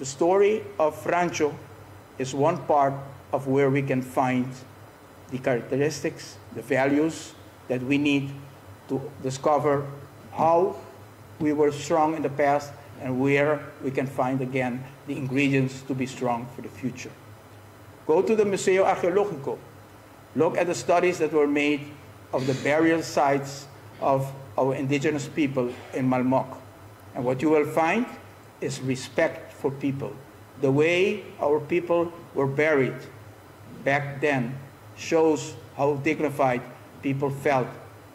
The story of Rancho is one part of where we can find the characteristics, the values that we need to discover how we were strong in the past and where we can find again the ingredients to be strong for the future. Go to the Museo Arqueológico. Look at the studies that were made of the burial sites of our indigenous people in Malmok. And what you will find is respect for people. The way our people were buried back then shows how dignified people felt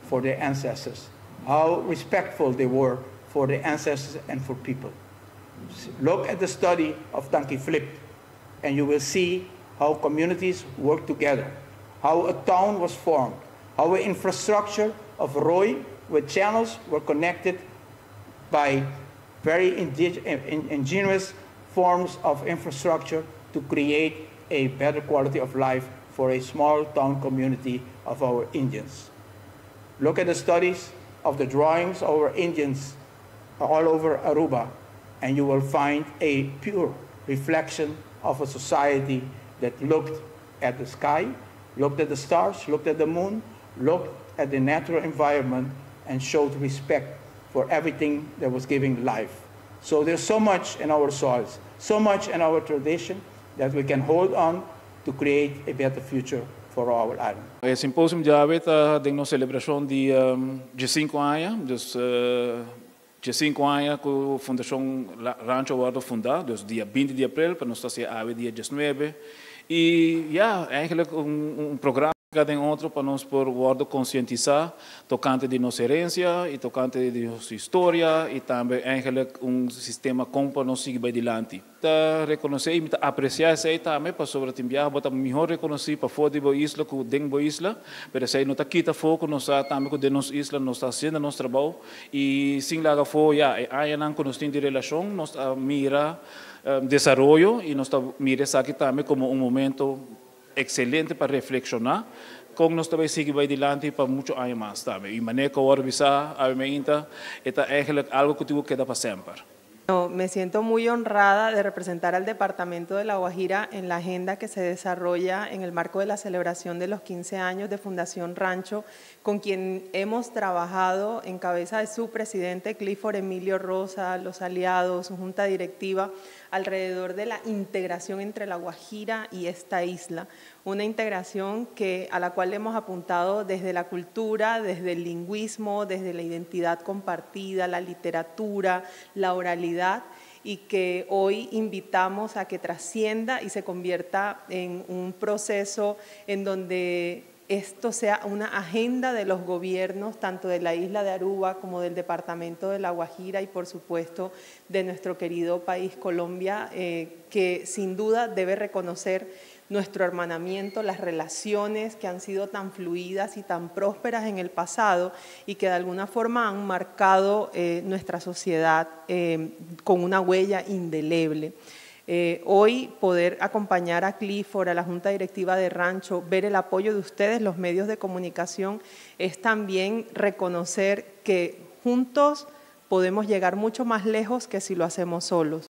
for their ancestors, how respectful they were for their ancestors and for people. Look at the study of Tanki Flip, and you will see how communities work together, how a town was formed, how an infrastructure of rooi with channels were connected by very ingenious forms of infrastructure to create a better quality of life for a small town community of our Indians. Look at the studies of the drawings of our Indians all over Aruba, and you will find a pure reflection of a society that looked at the sky, looked at the stars, looked at the moon, looked at the natural environment, and showed respect for everything that was giving life. So there's so much in our soils, so much in our tradition that we can hold on to create a better future for our island. E symposium djawe ta den un selebrashon di 5 aña, dus 5 aña ku Fundashon Rancho a wòrdu fundá, dus dia 20 di aprel, pa nos ta awe dia 19. I ja, eigenlijk un programa den otro pa nos por wòrdu konsientisá tokante di nos herensia i tokante di nos historia i tambe eigenlijk un sistema kon pa nos sigui adilanti. Ta rekonosé i ta apresiá esei tambe pasobra tin biaha bo ta mihó rekonosí pafó di bo isla ku den bo isla, pero esei no ta kita afó ku nos tambe ku den nos isla nos ta hasiendo nos trabou i sin laga afó ya e añanan ku nos tin di relashon nos mira desaroyo i nos mira esaki tambe komo un momento ekselente pa reflekshoná kon nos tambe sigui adilanti pa muchu aña mas tambe. I manera ku awor bisa, obviamente, ta eigenlijk algu ku tin ku keda pa semper. No, me siento muy honrada de representar al Departamento de La Guajira en la agenda que se desarrolla en el marco de la celebración de los 15 años de Fundación Rancho, con quien hemos trabajado en cabeza de su presidente Clifford Emilio Rosa, los aliados, su junta directiva, alrededor de la integración entre La Guajira y esta isla. Una integración a la cual hemos apuntado desde la cultura, desde el lingüismo, desde la identidad compartida, la literatura, la oralidad, y que hoy invitamos a que trascienda y se convierta en un proceso en donde esto sea una agenda de los gobiernos, tanto de la isla de Aruba como del departamento de La Guajira y, por supuesto, de nuestro querido país Colombia, que sin duda debe reconocer nuestro hermanamiento, las relaciones que han sido tan fluidas y tan prósperas en el pasado y que de alguna forma han marcado nuestra sociedad con una huella indeleble. Hoy poder acompañar a Clifford, a la Junta Directiva de Rancho, ver el apoyo de ustedes, los medios de comunicación, es también reconocer que juntos podemos llegar mucho más lejos que si lo hacemos solos.